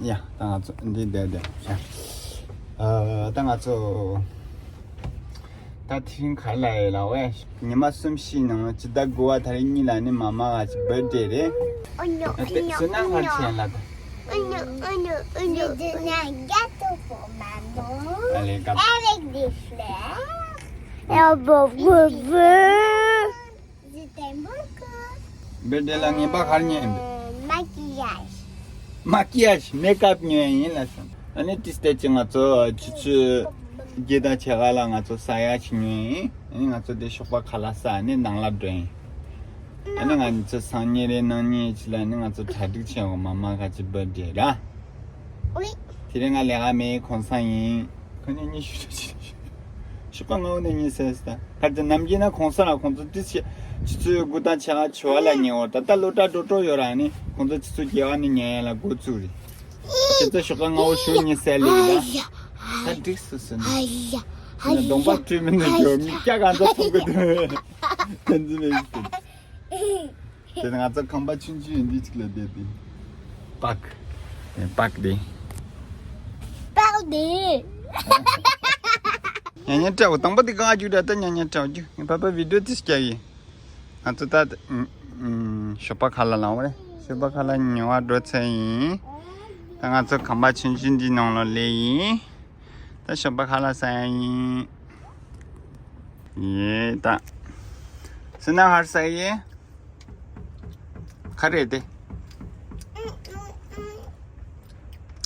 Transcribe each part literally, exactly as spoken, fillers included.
ཡ། ད་ང་ཚོ་འདི་བསྡད་བསྡད་ཤག་ཨ། ད་ང་ཚོ་ད་དེ་རིང་ག་རེ་ལབ་ཡོད་ལབ་པས། ཉི་མ་གསུམ་བཞིའི་ནང་ལ་སྤྱི་ཟླ་དགུ་པ་ད་རེས་གཉིས་ལ་ནི་མ་མ་ག་ཅིག་བར་ཌེ་རེད། ཨ་ནི་ཨ་ནི་ཨ་ནི་ཨ་ནི་ཨ་ནི་ཨ་ནི་ཨ་ནི། ཨ་ལེ་ག་ཨ་བོ་བོ་བོ། Je t'aime beaucoup. བར་ཌེ་ལ་ངན་པ་ག་རེ་ཉན་ཡིན་པས། Maquillage. Maquillage, makeup ཉན་ཡིན་ལབ་སོང་། ཨ་ནི་ཏིས་ཏེ་ཅི་ང་ཚོ་ཆུ་ཚོད་བརྒྱད་དང་ཕྱེད་ཀ་ལ་ང་ཚོ་ཟ་ཡག་ཅིག་ཉོས་ཡིན། ཨ་ནི་ང་ཚོ་དེ་ཞོགས་པ་ཁ་ལག་ཟ་ནས་ནང་ལ་འགྲོ་ཡིན། ཨ་ནི་ང་ཚོ་སང་ཉིན་རེད་གནངས་ཉིན་ཅིག་ལ་ཨ་ནི་ང་ཚོ་གྲ་སྒྲིག་བྱེད་དགོས། མ་མ་ག་ཅིག་བར་ཌེ་ར། Oui. དེ་རིང་ང་ལས་ཀ་མེད། གུང་སེང་ཡིན། ཁོ་གཉིས་གཉིས་ཤུ་ཤུ་ཞོགས་པ་སྔ་པོ་ནས་གཉིད་སད་ཟེར། ད་ག་ཚོད་ནམ་རྒྱུན་ན་གུང་སེང་ལ་ཁོང་ཚོ་ཏི་ཆེ་ཆུ་ཚོད་དགུ་དང་ཕྱེད་ཀ་བྱི་བ་ལ་ཉལ་བ། ད་ལྟ་སློབ་གྲྭ་འགྲོ་འགྲོ་ཡོད་ར། ནི་ཁོང་ཚོ་ཆུ་ཚོད་བརྒྱད་པ་ནས་ཉལ་ཡ་ལ་འགོ་བཙུགས་རེད། ཁྱེད་ཚོ་ཞོགས་པ་སྔ་པོ་ཞུ་གཉིད་སད་ལེ་ཡིན་ད། ད་འགྲིག་སོང་ཟེར་ནས། ནི་གདོང་པ་བཀྲུས་མིན་ནས་ཞོགས་མི་སྐྱ་གང་ཚ་ཐུག་གི་འདུག་དེ་འཛིན་མེད་ཟེར། དེ་ནི་ང་ཚོ་ཁང་པ་ཆུང་ཆུང་ཡིན་འདི་ཅིག་ལ་བསྡད་དེ། པག་པག་དེ། པག་དེ། ཉན་ཉན་སྤྲད་འོ། དང་པོ་དེ་གང་རྒྱུག་འདྲ། ད་ཉན་ཉན་སྤྲད་འོ་རྒྱུག་ངའི་པ་པ་བི་ཌིའོ་དེ་སྐྱ་ཡིན། ང་ཚོ་ད་ཨུམ་ཨུམ་ཞོགས་པ་ཁ་ལག་ལངས་པ་རེད། ཞོགས་པ་ཁ་ལག་ཉོ་བ་འགྲོ་ཚར་ཡིན། ད་ང་ཚོ་ཁང་པ་ཆུང་ཆུང་འདིའི་ནང་ལ་སླེབས་ཡིན། ད་ཞོགས་པ་ཁ་ལག་ཟ་ཡ་ཡིན། ཡེ་ད། སུ་ན་ཧར་ས་ཡེ། ག་རེ་དེ།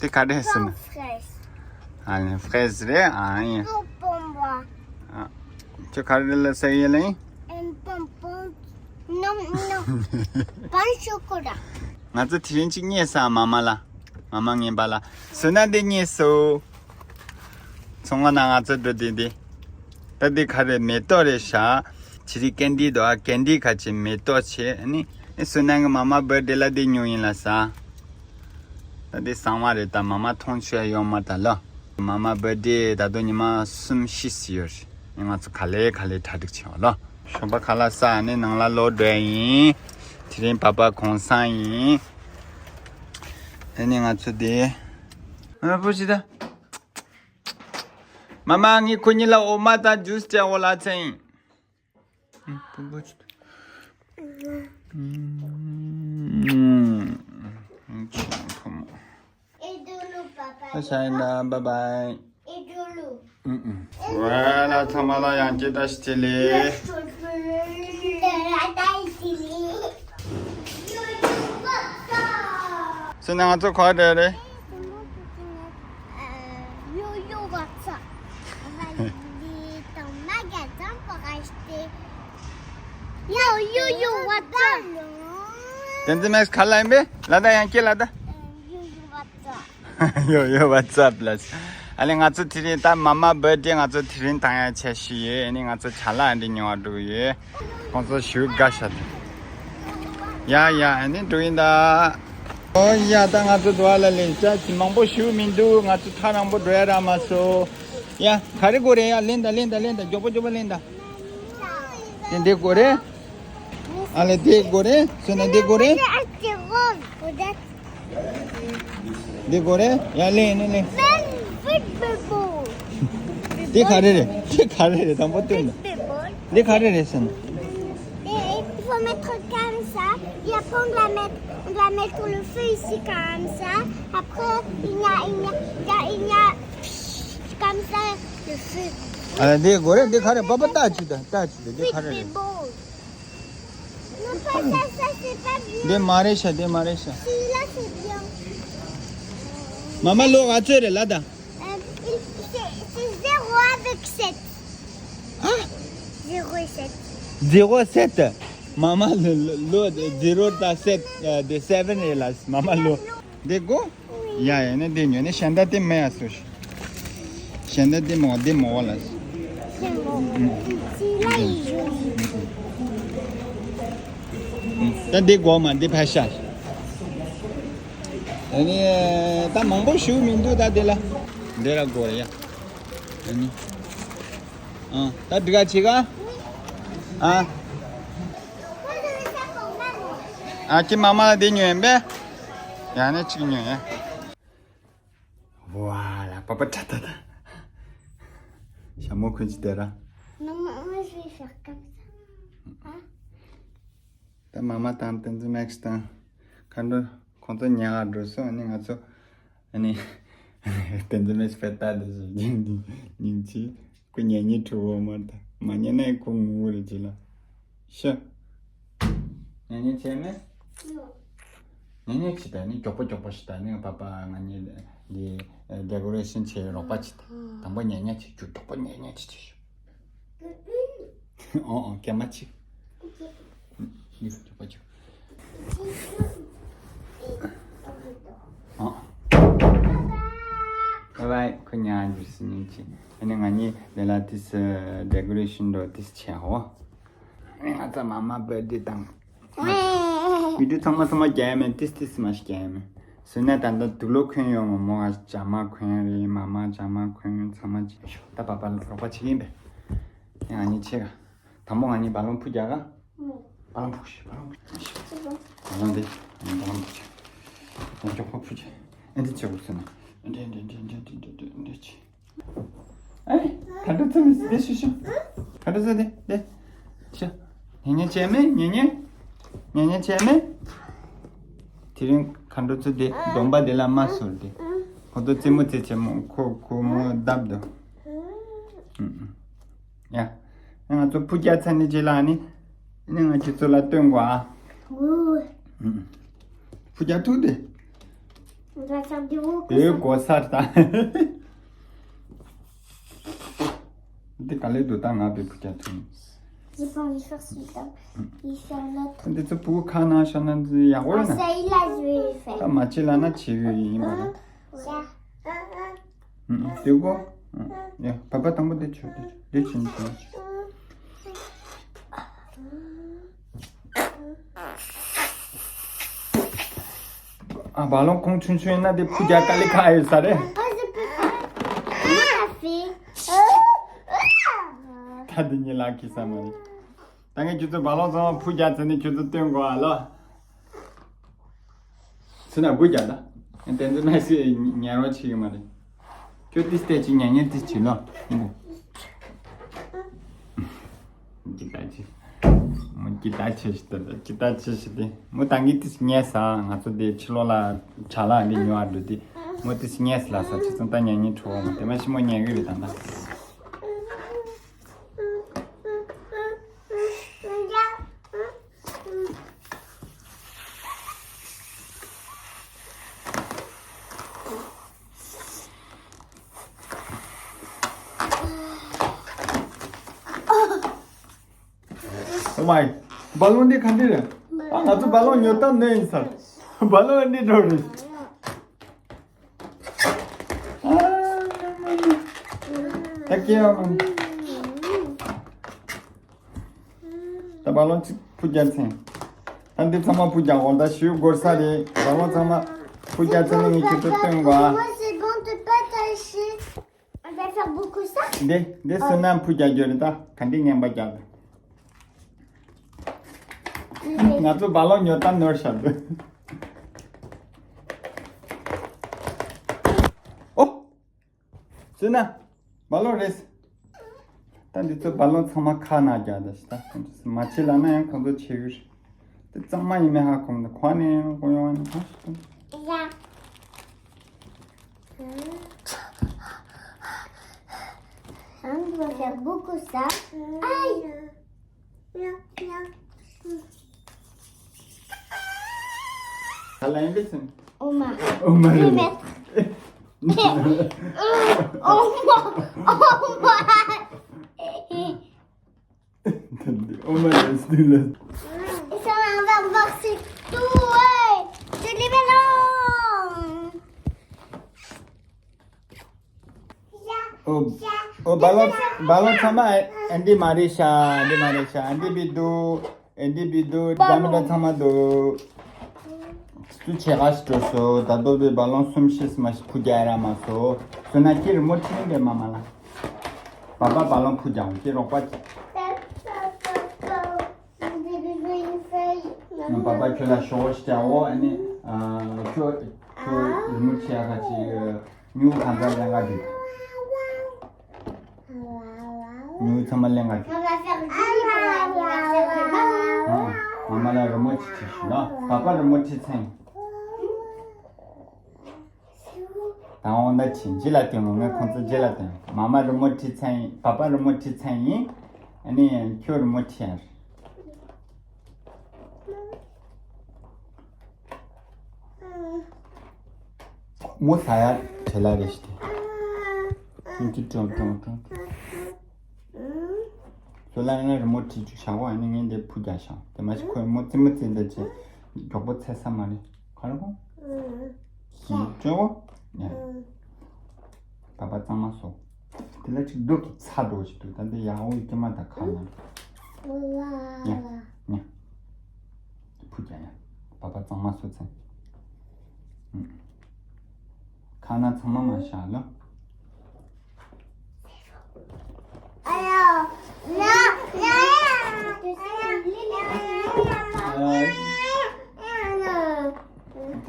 དེ་ག་རེ་སུ་ན། Pomme fraîche. ཨ་ནི་fraise རེད། ཨ་ཡེ། Pomme pomme. ཨ། ཁྱོད་ག་རེ་ལ་ཟ་ཡེ་ལེ། Un bonbon. Non, non. Pain chocolat. ང་ཚོ་དེ་རིང་གཅིག་རྙེད་ས། མ་མ་ལ། མ་མ་ངན་པ་ལ། སུ་ན་དེ་རྙེད་སོང་། ཚོང་ཁང་ནང་ང་ཚོ་འགྲོ་དེ་དེ། ད་འདི་ག་རེ་མེ་ཏོག་རེད་ཤག་དེ་རིང་ཀན་ཌི་འདུག་ཨ། ཀན་ཌི་ཁ་ཅིག་མེ་ཏོག་བྱས། ཨ་ནི་སུ་ན་གི་མ་མ་བར་ཌེ་ལ་འདི་ཉོ་ཡིན་ལ་ཟ། ད་འདི་གསང་བ་རེད། ད་མ་མ་མཐོང་ཆོས་ཡོང་མ་ད་ལོ། མ་མ་བར་ཌེ་ད་དུང་ཉི་མ་གསུམ་བཞི་ཙམ་ཡོད་རེད། ང་ཚོ་ག་ལེ་ག་ལེ་གྲ་སྒྲིག་བྱེད་འོ་ལོ། ཞོགས་པ་ཁ་ལག་ཟ་ནས་ནང་ལ་ལོག་འགྲོ་ཡིན། དེ་རིང་པ་པ་གུང་སེང་ཡིན། ཨ་ནི་ང་ཚོ་དེ། ཨ་པོ་ཅི་ད། མ་མ་ངས་ཁོ་གཉིས་ལ་འོ་མ་དང་ཇུས་སྤྲད་འོ་ལ་ཚན་ཡིན། ཨུ། ཕུ་བོ་ཅི་ད། ཨུ། ཨུ། ཨུ། ཕུ་མོ། Et de l'eau, papa. ད་ཤ་ཡིན་ད། bye bye. Et de l'eau. ཨུ། ཨུ། ཝེ་ལ་ཚང་མ་ལ་ཡང་སྐྱིད་ད་ཞིག་ལེ། སོ་ན་ང་ཚོ་ག་པར་འགྲོ་རེད། Yo-yo, what's up? On va aller dans le magasin pour acheter. Yo-yo, what's up? དེ་ཚོ་མེག་ག་ལ་ཡིན་པས། ལ་ད་ཡང་སྐྱེ་ལ་ད། Yo-yo, what's up? Yo-yo, what's up ལ། ཨ་ལེ་ང་ཚོ་དེ་རིང་ད་མ་མ་བར་ཌེ་ང་ཚོ་དེ་རིང་བཏང་ཡ་ཆ་ཞིག་ཡོད། ཨ་ནི་ང་ཚོ་ཇ་ལ་འདི་ཉོ་བ་འགྲོ་གི་ཡོད། ཁོང་ཚོ་ཞུ་དགའ་ཤ་དེ། ཡ་ཡ། ཨ་ནི་འགྲོ་ཡིན་ད། ཨོ་ཡ། ད་ང་ཚོ་འགྲོ་བ་ལ་ལེན་ཅ་ཅི་མང་པོ་ཞུ་མི་འདུག་ང་ཚོ་ཐག་རིང་པོ་འགྲོ་ཡ་རག་མ་སོང་། ཡ། ག་རེ་དགོས་རེད། ཡ་ལེན་ད་ལེན་ད་ལེན་ད། མགྱོགས་པོ་མགྱོགས་པོ་ལེན་ད། དེ་འདི་དགོས་རེད། ཨ་ལེ་དེ་དགོས་རེད། སོ་ན་དེ་དགོས་རེད། འདི་དགོས་རེད། ཡ་ལེན་ནི་ལེན། དེ་ག་རེ་རེད། དེ་ག་རེ་རེད། དང་པོ་སྟོན་ན། འདི་ག་རེ་རེད་ཟེར་ན། Et il faut mettre comme ça, et après on doit mettre, on doit mettre le feu ici comme ça, après il y a, il y a, il y a, il y a, comme ça, le feu. ཨ་འདི་དགོས་རེད། འདི་ག་རེ། པ་པ་ལྟ་ཅི་ད། ལྟ་ཅི་ད། འདི་ག་རེ་རེད། C'est bon. Non, pas ça, ça c'est pas bien. འདི་མ་རེད་ཤག་འདི་མ་རེད་ཤག Celui-là c'est bien. མ་མ་ལོ་ག་ཚོད་རེད་ལ་ད། Euh, il- c'est c'est zéro avec sept. ཨ། Zéro et sept. Zéro sept. མ་མ་ལོ་ལོ་ལོ་zéro དང་sept ཨ་དེ་seven རེད་ལ། མ་མ་ལོ། འདི་དགོས། ཡ་ཡ། ནི་འདི་ཉོས་ནི་ཤན་ད་དེ་མེ་ཡ་སོ་ཤི། ཤན་ད་དེ་མོ་དེ་མོ་བ་ལ། Celui-là il est joli. ད་འདི་དགོས་མ། འདི་ཕལ་ཤ། ཨ་ནི་ད་མང་པོ་ཞུ་མི་འདུག་ད་དེ་ལ། འདི་ར་དགོས་ཡ། ཨ་ནི། ཨ་ད་འདི་ག་ཆི་ག་ཨ། ཨ་ཁྱི་མ་མ་ལ་འདི་ཉོས་ཡིན་པས། ཡང་ནས་གཅིག་ཉོས་ཡ། Voilà, papa, ta, ta, ta. ཞྭ་མོ་གོན་ཅིག་དེ་ར། Maman, moi, je vais faire comme ça. Hein? ད་མ་མ་དང་བསྟན་འཛིན་མེག་སི་དང་། མཁའ་འགྲོ་ཁོང་ཚོ་ཉལ་ག་འགྲོ་སོང་། ཨ་ནི་ང་ཚོ། ཨ་ནི། བསྟན་འཛིན་མེག་སི་ཕེ་ཏ་དེ་ཞིག་ཉིན་གཅིག་ཁོ་ཉལ་ཉལ་ཁྲོ་བོ་མར་ད་མ་ཉལ་ན་ཁོ་ངུ་རེ་ཅི་ལ། ཤ། ཉལ་ཉལ་བྱས་མེད། ཉལ་ཉལ་ཅི་ད་ནི་མགྱོགས་པོ་མགྱོགས་པོ་ཞིག་ད་ནི་པ་པ་ང་ཉལ་འདི་ཌེ་ཀོ་རེ་ཤན་བྱས་རོགས་པ་ཅི་ད། དང་པོ་ཉལ་ཉལ་བྱས་རྒྱུ་མགྱོགས་པོ་ཉལ་ཉལ་ཅི་བྱས་ཤོག་ཨོ་ཨོ། སྐྱེལ་མ་གཅིག་ཨོ་ཨོ། སྐྱེལ་མ་གཅིག་ཨོ། བའི་བའི། ཁོ་ཉལ་འགྱུར་སི་ཉིན་གཅིག་ཨ་ནི་ང་གཉིས་ལས་ལ་ཏིས་ཌེ་ཀོ་རེ་ཤན་འགྲོ་ཏིས་བྱས་ཧོ། ཨ་ནི་ང་ཚ་མ་མ་བར་ཐི་ཌེ་དང་། བི་ཌི་ཡོ་ཚང་མ་ཚང་མ་རྒྱག་ཡ་མེད། ཏིས་ཏིས་མ་ཞིག་རྒྱག་ཡ་མེད། སོང་ན་ད་ལྟ་དུག་ལོག་གོན་ཡོང་ངོ་། མོ་ང་ཇ་མ་གོན་རེད། མ་མ་ཇ་མ་གོན། ཚང་མ་བྱས་ཤོག་ད་པ་པ་རོགས་པ་བྱེད་ཀྱིན་པས། ང་གཉིས་ཆེ་ག་དང་པོ་ང་གཉིས་བ་ལོང་ཕུ་རྒྱག་ག་བ་ལོང་ཕུ་ཤི། བ་ལོང་ཕུ་ཤི། བ་ལོང་དེ། བ་ལོང་ཕུ་ཤི། ང་མགྱོགས་པོ་ཕུ་ཤི། ཨེ་འདི་ཆེ་གོ་སོང་ན། ཨེ་འདི་འདི་འདི་འདི་འདི་འདི་འདི་འདི་ཆེ། ཨེ། ཁ་འགྲོ་ཚོ་མི་སི་དེ་ཤུ་ཤུ། ཁ་འགྲོ་ཚོ་དེ་དེ། ཤུ། ཉེ་ཉེ་བྱས་མེད། ཉེ་ཉེ། ཉེ་ཉེ་བྱས་མེད། དེ་རིང་ཁ་འགྲོ་ཚོ་དེ་གདོང་པ་དེ་ལ་མ་ཟུར་དེ། ཁོ་ཚོ་རྩེད་མོ་རྩེད་རྩེད་མོ་ཁོ་ཁོ་མོ་བརྡབ་འདུག་ཨུ་ཨུ། ཡ། ང་ཚོ་ཕུ་རྒྱག་ཚར་ནས་རྗེས་ལ་ནི། ནི་ང་ཁྱེད་ཚོ་ལ་སྟོན་དགོས་ཨ། ཨུ། ཕུ་རྒྱག་ཐུག་དེ། On va faire des roues comme དེའི་ça. སྒོ་སར་ད། འདི་ག་ལེ་འདུག་ད་ང་བའི་ཕུ་རྒྱག་ཐུག J'ai pas envie de faire celui-là. Il fait l'autre. འདི་ཚོ་ཕུ་ཁ་ན་ཤ་ན་འདི་ཡག་པོ་ཡོད་ན། Ah, ça, il a joué, il fait. ད་མ་བྱེད་ལ་ན་བྱེད་ཡོད་ཡིན་པ་ལ། Ça. ཨུ་ཨུ། དེ་གོ། ཡ། བ་བ་དང་པོ་དེ་ཆོད་དེ་ཆོད་དེ་ཆོད་ཆོད། ཨ། བ་ལོང་ཁོང་ཆུང་ཆུང་ཡིན་ན་དེ་ཕུ་རྒྱག་དཀའ་ལས་ཁག་ཡོད་ས་རེད། Moi, je peux pas. Moi, elle fait. ད་དེ་ཉིད་ལག་གི་ས་མ་རེད། ད་ངས་ཁྱོད་ཚོ་བ་ལོང་ཚང་མ་ཕུ་རྒྱག་ཚར་ནས་ཁྱོད་ཚོ་སྟོན་དགོས་ཨ་ལོ། ཚུར་ན་སྒུག་རྒྱག་ད། དེ་ཚོ་མ་སི་ཉན་རོགས་བྱེད་ཀྱི་མ་རེད། ཁྱོད་ཏིས་ཏེ་ཅིག་ཉན་ཉན་ཏིས་བྱེད་ལོ། ཅི་ད་ཅི། མོ་ཅི་ད་ཆེ་ཞིག་ད་ཅི་ད་ཆེ་ཞིག་དེ། མོ་ད་གིན་ཏིས་ཉལ་ས། ང་ཚོ་དེ་ཕྱི་ལོགས་ལ་ཇ་ལག་འདི་ཉོ་བ་འགྲོ་དུས་མོ་ཏིས་ཉལ་ས་ལ་ས་ཆུ་ཚང་ད་ཉན་ཉན་ཁྲོ་བ་མོ་དེ་མ་ཤི་མོ་ཉན་གི་རེད་ད་ད། ཨོ་མའི། བ་ལོང་འདི་ག་འདྲ་རེད། ཨ། ང་ཚོ་བ་ལོང་ཉོ་སྟངས་ནས་ཡིན་ས། བ་ལོང་འདི་འགྲོ་རེད། ད་སྐྱེ་བ་མ། ད་བ་ལོང་གཅིག་ཕུ་རྒྱག་ཚན། ད་འདི་ཚང་མ་ཕུ་རྒྱག་འོང་། ད་ཞུ་དགོས་ས་རེད། བ་ལོང་ཚང་མ་ཕུ་རྒྱག་ཚན་ནི་ངས་ཁྱོད་ཚོ་སྟོན་དགོས་ཨ། Moi, c'est bon, tu peux attacher. On va faire beaucoup ça. འདི་འདི་སུ་ན་ཕུ་རྒྱག་རྒྱུ་རེད། ད་ག་འདི་ངན་པ་རྒྱག་ད། ང་ཚོ་བ་ལོང་ཉོ་སྟངས་ནོར་ཤག་འདུག་ཨོ། སུ་ན། བ་ལོང་རེད། ད་འདི་ཚོ་བ་ལོང་ཚང་མ་ཁ་ན་རྒྱག་ད་ཞིག་ད་ཁོང་ཚོ་མ་བྱེད་ལ་ན་ཡང་ཁོང་ཚོ་བྱེད་གི་རེད། དེ་གཙང་མ་ཡིན་མིན་ཧ་གོ་མི་འདུག་གོ་ནས་ཡང་གོ་ཡོང་བ་ནི་གང་ཞིག་ད། On doit faire beaucoup ça. Aïe. How long you listen? Oma. Oma. Deux mètres. Oma. Oma. Oma is still. Et ça, on va voir c'est tout, ouais. C'est les ballons. ཨོ། ཨོ། བ་ལོང་བ་ལོང་ཚང་མ་ཨེ་འདི་མ་རེད་ཤག་འདི་མ་རེད་ཤག་འདི་བི་འདུག་ཨེ་འདི་བི་འདུག་རྒྱ་མི་འདྲ་ཚང་མ་འདུག་སུ་ཆེ་ག་ཞིག་འགྲོ་སོ། ད་དོ་བའི་བ་ལོང་གསུམ་བཞི་མ་ཞིག་ཕུ་རྒྱག་ར་མ་སོ། སོ་ན་ཁྱེར་མོ་ཁྲིད་པའི་མ་མ་ལ། བ་བ་བ་ལོང་ཕུ་རྒྱག་ཁྱེར་རོགས་པ་ཅིག་བ་བ་ཁྱོད་ལ་ཞོགས་ཤིག་ཨོ། ཨ་ནི་ཨ་ཁྱོད་ཁྱོད་རི་མོ་ཆེ་ཡ་ཁ་ཅིག་ཉུ་གང་ཚར་ལེན་ག་འགྲིག་ཉུ་ཚང་མ་ལེན་ག་འགྲིག་ཨ། མ་མ་ལ་རི་མོ་ཅིག་བྲིས་ཤིག་ལ། པ་པ་རི་མོ་བྲིས་ཚར་ཡིན། ད་འོ་ན་ཅི་ཇི་ལ་བསྟན་ངོ་། ངས་ཁོང་ཚོ་ཇི་ལ་བསྟན། མ་མ་རི་མོ་བྲིས་ཚར་ཡིན། པ་པ་རི་མོ་བྲིས་ཚར་ཡིན། ཨ་ནི་ཁྱོད་རི་མོ་བྲིས་ཡ་རེད། མོ་ཟ་ཡ་བྲེལ་ལ་རེ་ཞིག་དེ། ཁྱོད་ཀྱིས་ཀྲོང་ཀྲོང་ཀྲོང་ཀྲོང་། བཟོ་ལ་ང་རི་མོ་བྲིས་བཅུག་བྱ་བ། ཨ་ནི་ངས་འདི་ཕུ་རྒྱག་བྱ། དེ་མ་ཞིག་ཁོས་མོ་རྩེད་མོ་རྩེ་འདི་བྱས་མགྱོགས་པོ་ཚད་ས་མ་རེད། ག་རེ་གོ་ཞིག་ཅོ་བོ། ཡ། པ་པ་གཙང་མ་བཟོ། དེ་ལ་ཅིག་རྡོ་གི་ཚ་འགྲོ་ཞིག་འདུག་ད་འདི་ཡག་འོ་ཡི་ཀྱི་མ་ད་ཁ་ན། ཉ་ཉ། ཕུ་རྒྱག་ཡ། པ་པ་གཙང་མ་བཟོ་ཚེ། ཁ་ན་ཚང་མ་མ་བཞག་ལོ།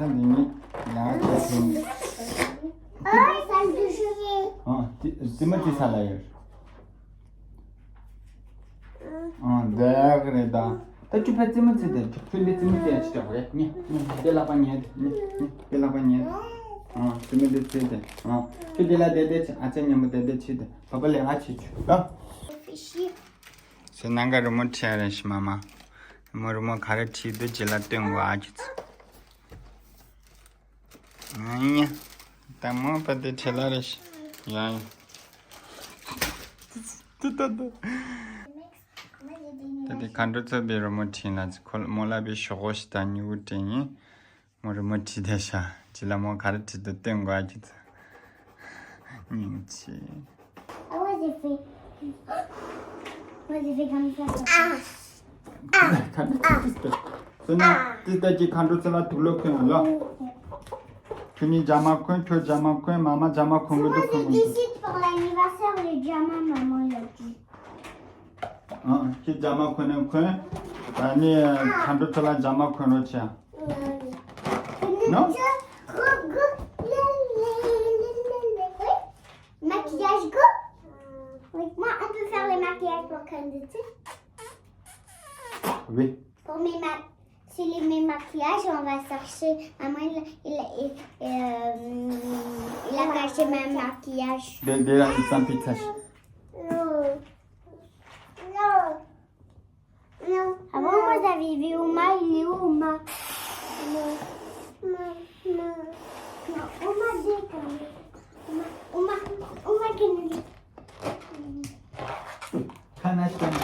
ད་འདི་ནི་ཡང་ཅི་ཞིག་ཨ། རྩེད་མོ་རྩེ་ས་ལ་ཡོད། ཨ། འདི་ག་རེད་ད། ད་ཁྱོད་ཕར་རྩེད་མོ་རྩེ་དེ། ཁྱོད་འདི་རྩེད་མོ་རྩེ་ཡ་ཅི་འདྲ་བ་རེད། ནི་ནི་འདི་ལག་པ་ཉལ་དེ། ནི་ནི་འདི་ལག་པ་ཉལ་དེ། ཨ། རྩེད་མོ་འདི་རྩེ་དེ། ཨ། ཁྱོད་འདི་ལ་བསྡད་བསྡད་བྱེད། ཨ་ཅག་མཉམ་པོ་བསྡད་བསྡད་བྱེད་དེ། པ་པ་ལས་ང་བྱེད་ཆུ་ལ། ཟེར་ནང་ག་རི་མོ་བྲིས་ཡ་རེད་ཤི་མ་མ། རི་མོ་རི་མོ་ག་རེ་བྲིས་འདུག་ཅི་ལ་སྟོན་དགོས་ཨ་ཁྱོད་ཚོ། ཨ་ཡ། ད་མོ་པ་དེ་བྲེལ་ལ་རེ་ཤི། ཡ་ཡ། ཏི་ཏ་ཏ། ད་དེ་མཁའ་འགྲོ་ཚོ་པའི་རི་མོ་བྲིས་ན་ཁོ་མོ་ལ་པའི་ཤོག་གོ་ཞིག་དང་སྨྱུ་གུ་བྲིས་ཡིན། མོ་རི་མོ་བྲིས་བསྡད་ཤག་ཅི་ལ་མོ་ག་རེ་བྲིས་འདུག་སྟོན་དགོས་ཨ་ཁྱོད་ཚོ། སྙིང་རྗེ། Moi, j'ai fait. Moi, j'ai fait comme ça. ཁ་ཏིས་ཏིས་ཏིས་ཏིས། སོ་ན་ཏིས་ཏ་གྱིས་མཁའ་འགྲོ་ཚོ་ལ་དུག་ལོག་གོན་ལོ། ཁྱོད་གཉིས་རྒྱ་མ་གོན། ཁྱོད་རྒྱ་མ་གོན། མ་མ་རྒྱ་མ་གོན་གི་འདུག་གོན་གི་འདུག Décide pour l'anniversaire le diamant, maman, il a dit. ཨ། ཁྱོད་རྒྱ་མ་གོན་ནས་གོན། ཨ་ནི་མཁའ་འགྲོ་ཚོ་ལ་རྒྱ་མ་གོན་རོགས་བྱས། Non? Maquillage go? Oui. Moi, on peut faire les maquillages pour Candy, tu sais. Oui. Pour mes ma- si les mes maquillages, on va chercher. Maman, il, il, il, euh, il a caché mon maquillage. Dès, dès là, il s'en fiche. Non. Non. Non. Avant, moi, j'avais vu Oma, il est où, Oma? Non. Non, non. Non, Oma, dès quand Oma, Oma, Oma, can you? Can I stand up?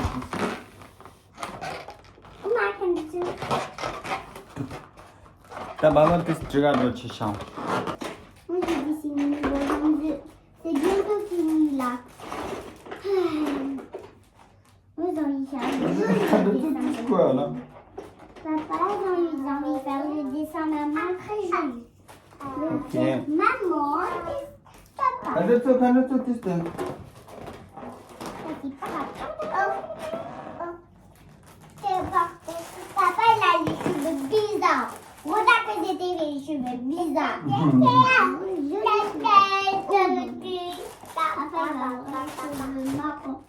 Oma, can you? ད་བ་བ་དེ་ཅི་ག་འགྲོ་ཆེ་ཤང་། Moi, j'ai dessiné une bonne. C'est bientôt fini, là. Vous avez fait un joli dessin. Papa, j'ai envie, j'ai envie de faire le dessin, maman, très joli. Ok. Maman, papa. Attends, attends, attends, attends. Ça, c'est pas grave. Oh, oh. C'est pas, papa, il a les cheveux bizarres. Regarde que c'était les cheveux bizarres. Papa, il a les cheveux marrons.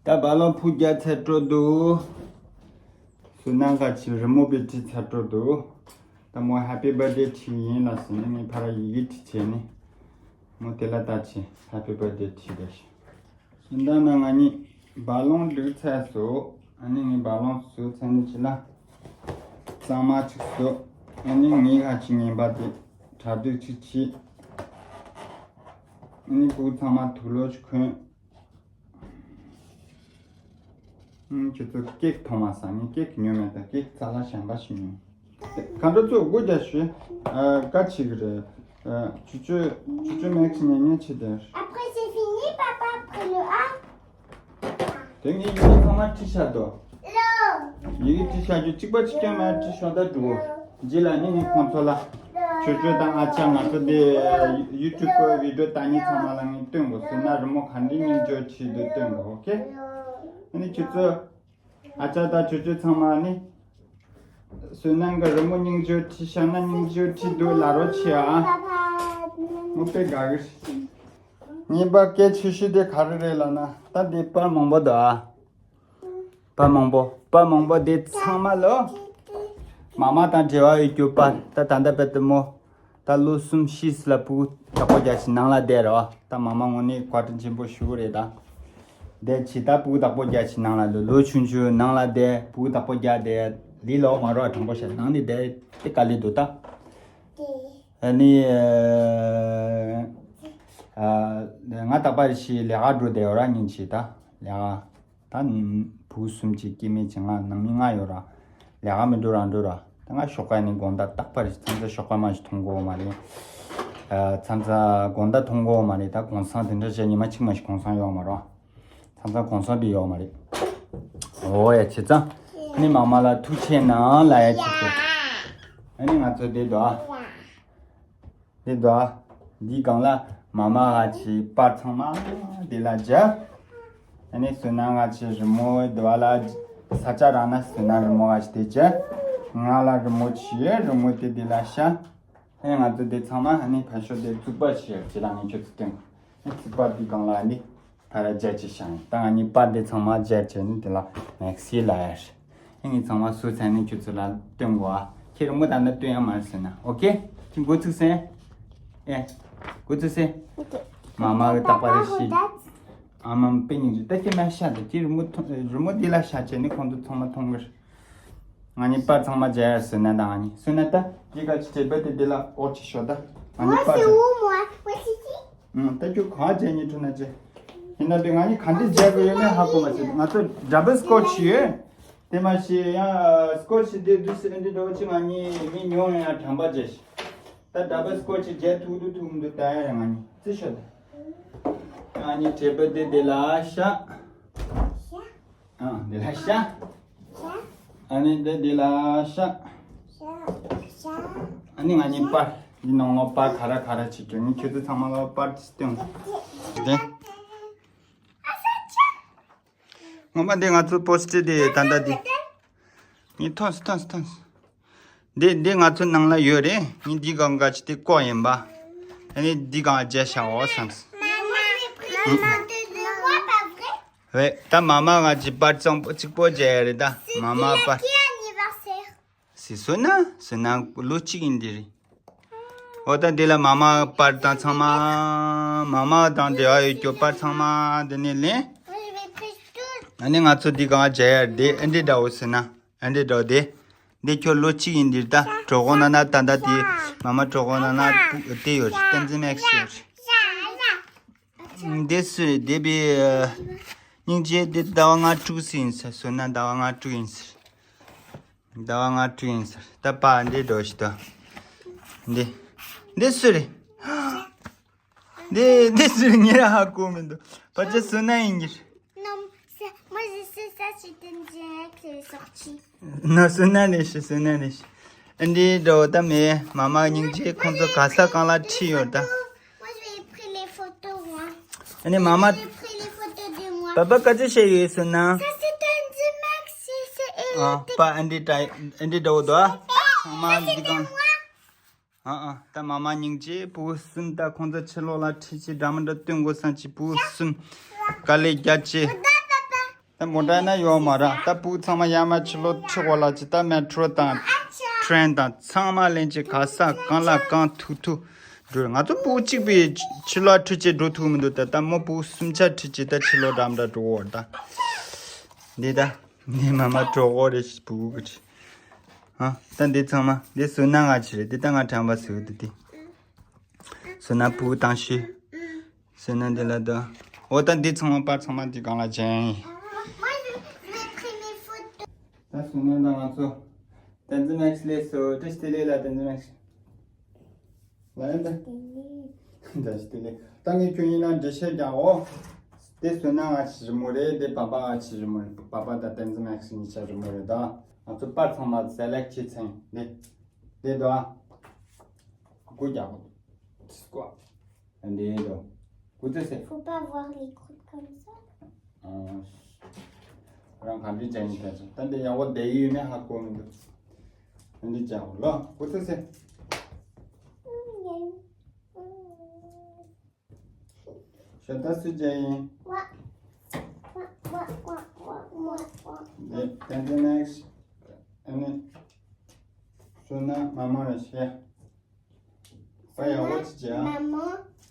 ད་བ་ལོང་ཕུ་རྒྱག་ཚར་འགྲོ་འདུག་སུ་ནང་ག་ཅི་རི་མོ་བི་བྲིས་ཚར་འགྲོ་འདུག་ད་མོ་Happy Birthday བྲིས་ཡིན་ལ་ཟེར་ནས་ངས་ཕ་ར་ཡི་གེ་བྲིས་བྱས་ནས་མོ་དེ་ལ་ད་ཅི་Happy Birthday བྲིས་བསྡད་ཤག་ད་ན་ང་གཉིས་བ་ལོང་བླུགས་ཚར་སོང་། ཨ་ནི་ངས་བ་ལོང་བཟོས་ཚར་ནས་ཅི་ལ་གཙང་མ་ཅིག་བཟོས། ཨ་ནི་ངའི་ཁ་ཅིག་ངན་པ་དེ་གྲ་སྒྲིག་ཅིག་བྱས། ཨ་ནི་ཕྲུ་གུ་ཚང་མ་དུག་ལོག་ཅིག་གོན། ཨུམ། ཁྱེད་ཚོ་ཀེག་མཐོང་བ་ས་ནི་ཀེག་ཉོས་མེད་ད། ཀེག་རྩ་ལ་གཞན་པ་ཞིག་ཉོས། མཁའ་འགྲོ་ཚོ་སྒོ་རྒྱག་ཞུས། ཨ། བཀའ་བྱེད་ཀྱི་རེད། ཨ། ཆུ་ཆུ་ཆུ་ཆུ་མེག་སི་ཉན་ཉན་བྱེད་དེ། Après, c'est fini, papa a pris le un. དེ་ངས་ཡི་གེ་ཚང་མ་བྲིས་བཞག་འདུག་ཡི་གེ་བྲིས་བཞག་རྒྱུ་གཅིག་པ་གཅིག་རྐྱང་མེད་བྲིས་ཤོག་ད་འགྲོ། རྗེས་ལ་ནི་ངས་ཁོང་ཚོ་ལ། ཆུ་ཆུ་དང་ཨ་ཅག་ང་ཚོ་དེ་ཡུ་ཊུབ་གི་བི་ཌི་ཡོ་ལྟ་མཁན་ཚང་མ་ལ་ངས་སྟོན་དགོས། སོ་ན་རི་མོ་ག་འདྲའི་སྙིང་རྗེ་བྲིས་འདུག་སྟོན་དགོས། ཨོ་ཁེ། ཨ་ནི་ཁྱོད་ཚོ། ཨ་ཅག་དང་ཆུ་ཆུ་ཚང་མ་ནི། སོ་ན་གི་རི་མོ་སྙིང་རྗེ་བྲིས་ཤག་ན་སྙིང་རྗེ་བྲིས་འདུག་ལབ་རོགས་བྱེད་ཨ། མོ་དཔེ་དགའ་གི་རེད། གཉིས་པ་སྐད་ཆེ་ཤོས་དེ་ག་རེ་རེད་ལབ་ན་ད་འདི་པར་མང་པོ་འདུག་ཨ། པར་མང་པོ་པར་མང་པོ་དེ་ཚང་མ་ལོ། མ་མ་དང་འབྲེལ་བ་ཡོད་རྒྱུ་པར་ད་ད་ལྟ་བེད་དུ་མོ། ད་ལོ་གསུམ་བཞི་ལ་ཕྲུ་གུ་བདག་པོ་རྒྱག་བཞིན་ནང་ལ་བསྡད་རོ། ད་མ་མ་ངོ་ནས་བཀའ་དྲིན་ཆེན་པོ་ཞུ་གི་རེད་ད། བསྡད་བྱས་ད་ཕྲུ་གུ་བདག་པོ་རྒྱག་བཞིན་ནང་ལ་ལོ་ལོ་ཆུང་ཆུང་ནང་ལ་བསྡད་ཕྲུ་གུ་བདག་པོ་རྒྱག་བསྡད་ལས་ལོ་མ་རོ་དྲང་པོ་བཤད་ནང་ནས་བསྡད་དེ་དཀའ་ལས་འདུག་ད། ཨ་ནི། ཨ། ང་རྟག་པར་ཞིག་ལས་ཀ་འགྲོ་བསྡད་ཡོད་ར་ཉིན་ཞིག་ད་ལས་ཀ་ད་ནི་བུ་གསུམ་གྱི་སྐྱེ་དམན་གྱི་ང་ནང་མི་ལྔ་ཡོད་ར། ལས་ཀ་མི་འགྲོ་རང་འགྲོ་ར། ད་ང་ཞོགས་ཀ་ནས་དགོང་དག་རྟག་པར་མཚམས་མཚམས་ཞོགས་ཀ་མ་ཞིག་མཐོང་གོ་མ་རེད། མཚམས་མཚམས་དགོང་དག་མཐོང་གོ་མ་རེད། ད་དགོང་སང་དེ་འདྲ་བྱས་ཉི་མ་གཅིག་མ་ཞིག་གུང་སང་ཡོད་མ་རེད། མཚམས་མཚམས་གུང་སང་དེ་ཡོད་མ་རེད། འོ་ཡ་བྱས་ཙང་། ཨ་ནི་མ་མ་ལ་ཐུགས་ཆེ་གནང་ལབ་ཡ་བྱས་ཏེ། ཨ་ནི་ང་ཚོ་བསྡད་དོ། འདི་འདུག་ཨ། འདིའི་སྒང་ལ་མ་མ་ང་ཚོའི་པར་ཚང་མ་འདི་ལ་སྦྱར། ཨ་ནི་སོ་ན་ང་ཚོའི་རི་མོ་འདི་བ་ལ་ས་ཆ་རག་ན་སོ་ན་རི་མོ་ང་ཚོ་དེ་སྦྱར། ང་ལ་རི་མོ་བྱས་རི་མོ་དེ་འདི་ལ་ཤ། ཨ་ནི་ང་ཚོ་དེ་ཚང་མ་ཨ་ནི་ཕ་ཤོ་དེ་བཙུགས་པ་བྱས་ཅི་ལ་ངས་ཁྱོད་ཚོ་སྟོན། ཨ་ནི་བཙུགས་པ་འདི་སྒང་ལ་ཨ་ནི། ཕར་རྒྱ་ཆེ་ཤང་ད་ང་གཉིས་པར་འདི་ཚང་མ་སྦྱར་བྱས་ནི་དེ་ལ་མེག་སི་ལ་ཡར། ཨེ་ངས་ཚང་མ་སུ་ཚན་ནི་ཁྱོད་ཚོ་ལ་སྟོན་གོ་ཨ། ཁྱེད་རི་མོ་ད་ནི་སྟོན་ཡ་མ་ཟེར་ན་ཨོ་ཁེ། ཁྱེད་འགོ་ཚུགས་སེ། ཨེ། འགོ་ཚུགས་སེ། མ་མ་གི་རྟག་པར་ཤི། ཨ་མ་པེ་ཉིན་ཅི་ད་ཁྱེད་མ་ཤ་ད་ཁྱེད་རི་མོ་ཐོང་རི་མོ་འདི་ལ་ཤ་བྱས་ནི་ཁོང་ཚོ་ཚང་མ་མཐོང་གི་རེད། ང་གཉིས་པར་ཚང་མ་མཇལ་ཡར་སོན་ན་དང་ང་གཉིས་སོན་ན་ད་འདི་ག་ཅི་བྲེལ་བ་དེ་འདི་ལ་ཨོ་ཅི་ཤོ་ད་ང་གཉིས་པར་ཚང་། ཨུང་ད་ཁྱོད་གང་བྱས་ཉིན་ཁྲོ་ན་ཅི། ཡིན་ན་དེ་ང་གཉིས་ག་འདྲས་མཇལ་གི་ཡོད་མེད་ཧ་གོ་མ་ཤེས། ང་ཚོ་ཌ་བལ་སི་ཀོ་ཆི་ཡོད། དེ་མ་ཤེས་ཡང་སི་ཀོ་ཆི་དེ་དུས་སི་འདི་འདྲ་བོ་ཅི་ང་གཉིས་མི་ཉུང་ཡང་དྲན་པ་བརྗེད་ཤི། ད་ཌ་བལ་སི་ཀོ་ཆི་མཇལ་ཐུབ་འདུག་ཐུབ་མི་འདུག་ད་ཡང་ང་གཉིས་རྩི་ཤོ་ད། ང་གཉིས་བྲེལ་བ་དེ་དེ་ལ་ཤ། ཨ་འདི་ལ་ཤ། ཨ་ནི་འདི་འདི་ལ་ཤ། ཨ་ནི་ང་གཉིས་པར་འདི་ནང་ལོགས་པར་ག་ར་ག་ར་བྱེད་རྒྱུ་ནི་ཁྱོད་ཚོ་ཚང་མ་ལོགས་པར་དེ་སྟོན། དེ། ངོ་མ་འདི་ང་ཚོ་པོ་སི་ཊར་དེ་ད་ལྟ་འདི། ངས་ཐོན་སོང་ཐོན་སོང་ཐོན་སོང་། འདི་འདི་ང་ཚོ་ནང་ལ་ཡོད་རེད། ངས་འདི་གང་ག་ཅི་དེ་ལྐོག་ཡིན་པ། ཨ་ནི་འདི་གང་བརྗེད་བཞག་འོ་བསམ་སོང་། རེད། ད་མ་མ་ང་ཅི་པར་གཙང་པོ་གཅིག་པོ་བརྗེད་ཡ་རེད་ད། མ་མ་པར། སི་སོ་ན་སོ་ན་ལོ་གཅིག་ཡིན་འདི་རེད། འོ་ད་འདི་ལ་མ་མ་པར་དང་ཚང་མ། མ་མ་དང་འབྲེལ་བ་ཡོད་རྒྱུ་པར་ཚང་མ་འདི་ནས་ལེན། ཨ་ནི་ང་ཚོ་འདི་གང་བརྗེད་ཡ་རེད་ཨ་འདི་འདྲ་བོ་སོ་ན། ཨ་འདྲེ་འགྲོ་དེ། འདི་ཁྱོད་ལོ་གཅིག་ཡིན་འདིར་ད་གྲོགས་པོ་ན་ན་ད་ད་དེ་མ་མ་གྲོགས་པོ་ན་ན་སྤུ་དེ་ཡོད་རེད་བསྟན་འཛིན་མེག་སི་ཡོད་རེད། འདི་སུ་རེད་དེ་བི་སྙིང་རྗེ་དེ་ཟླ་བ་ང་དྲུག་སུ་ཡིན་ཟེར་སོ་ན་ཟླ་བ་ང་དྲུག་ཡིན་ཟེར། ཟླ་བ་ང་དྲུག་ཡིན་ཟེར་ད་པ་འདི་འགྲོ་ཞིག་ད། འདི། འདི་སུ་རེད། འདི་འདི་ཚོས་ངས་ཧ་གོ་མི་འདུག་ཕལ་ཆེར་སོ་ན་ཡིན་གྱི། Non, c'est- moi je sais ça, c'est une direct, elle est sortie. ན་སོ་ན་ནས་ཤི་སོ་ན་ནས་ཤི། ཨ་འདི་འགྲོ་ད་མེད་མ་མ་སྙིང་རྗེ་ཁོང་ཚོ་ག་ས་གང་ལ་ཁྲིད་ཡོད་ད། Moi j'ai pris les photos, moi. ཨ་ནི་མ་མ། J'ai pris les photos de moi. པ་པ་ག་ཚོད་བཤད་ཡོད་སོ་ན། Ça c'est un Max, c'est c'est- ཨ་པ་ཨ་འདི་ད་ཨ་འདི་འགྲོ་ད། ཚང་མ་འདི་གང་། ཨ་ཨ་ད་མ་མ་སྙིང་རྗེ་བུ་གསུམ་ད་ཁོང་ཚོ་ཕྱི་ལོགས་ལ་ཁྲིད་ཅིག་འདྲ་མི་འདྲ་སྟོན་དགོས་བསམ་ཅིག་བུ་གསུམ་དཀའ་ལས་རྒྱ་ཆེ། ད་མོ་ཊ་ན་ཡོད་མ་ར་ད་བུ་ཚང་མ་ཡར་མར་ཕྱི་ལོགས་ཁྲིད་དགོས་ལ་ཅིག་ད་མེ་ཊོ་རོ་དང་ཊེ་རེན་དང་ཚང་མ་ལེན་ཅིག་ག་ས་གང་ལ་གང་ཐུག་ཐུག་འགྲོ། ང་ཚོ་བུ་གཅིག་པུས་ཕྱི་ལོགས་ཁྲིད་ཅིག་འགྲོ་ཐུབ་མི་འདུག་ད་ད་མོ་བུ་གསུམ་ཆ་ཁྲིད་ཅིག་ད་ཕྱི་ལོགས་འདྲ་མི་འདྲ་འགྲོ་དགོས་ད། འདི་ད། འདི་མ་མ་གྲོགས་པོ་རེད་བུ་གི་རེད། ཧ། ད་འདི་ཚང་མ་འདི་སོ་ན་ང་ཅི་རེད་འདི་ད་ང་དྲན་པ་ཟེར་འདི་འདི། སོ་ན་བུ་དང་ཤི། སོ་ན་འདི་ལ་ད། འོ་ད་འདི་ཚང་མ་པར་ཚང་མ་འདི་སྒང་ལ་ཅན། Moi, je vais prendre mes photos. ད་སོ་ན་ད་ང་ཚོ། བསྟན་འཛིན་མེག་སི་ལས་སོ་བཀྲ་ཤིས་བདེ་ལེགས་ལ་བསྟན་འཛིན་མེག་སི། ལ་ཡིན་ད། འདི་ནི། འདི་ཞིག་དེ་ནི་ད་ངས་ཁྱོད་ཡིན་ན་འགྲེལ་བཤད་རྒྱག་འོ། དེ་བསོད་ནམས་ང་ཆི་རི་མོ་རེད། དེ་པ་པ་ང་ཆི་རི་མོ་རེད། པ་པ་དང་བསྟན་འཛིན་མེག་སི་གཉིས་ཆ་རི་མོ་རེད་ད། ང་ཚོ་པར་ཚང་མ་སེ་ལེག་བྱེད་ཚེ་འདི། དེ་དོ་ཨ། སྒོ་རྒྱག་གོ། སྐོ། འདི་དོ། སྐུ་ཚེ་སེ། Faut pas voir les croûtes comme ça. ཨ། རང་ག་འདྲི་བྱ་ཡིན་ད་ཚོ། ད་འདི་ཡག་པོ་བསྡད་ཡོད་མེད་ཧ་གོ་མི་འདུག་འདི་བྱ་འོ་ལ་སྐུ་ཚེ་སེ། ཤ་ད་སུ་བྱ་ཡིན། What? What? What? What? What? What? What? The, the next. ཨ་ནི། བསོད་ནམས་མ་མ་རེད་ཤེ། པ་ཡག་པོ་ཅིག་བྱས་ཨ། མ་མོ་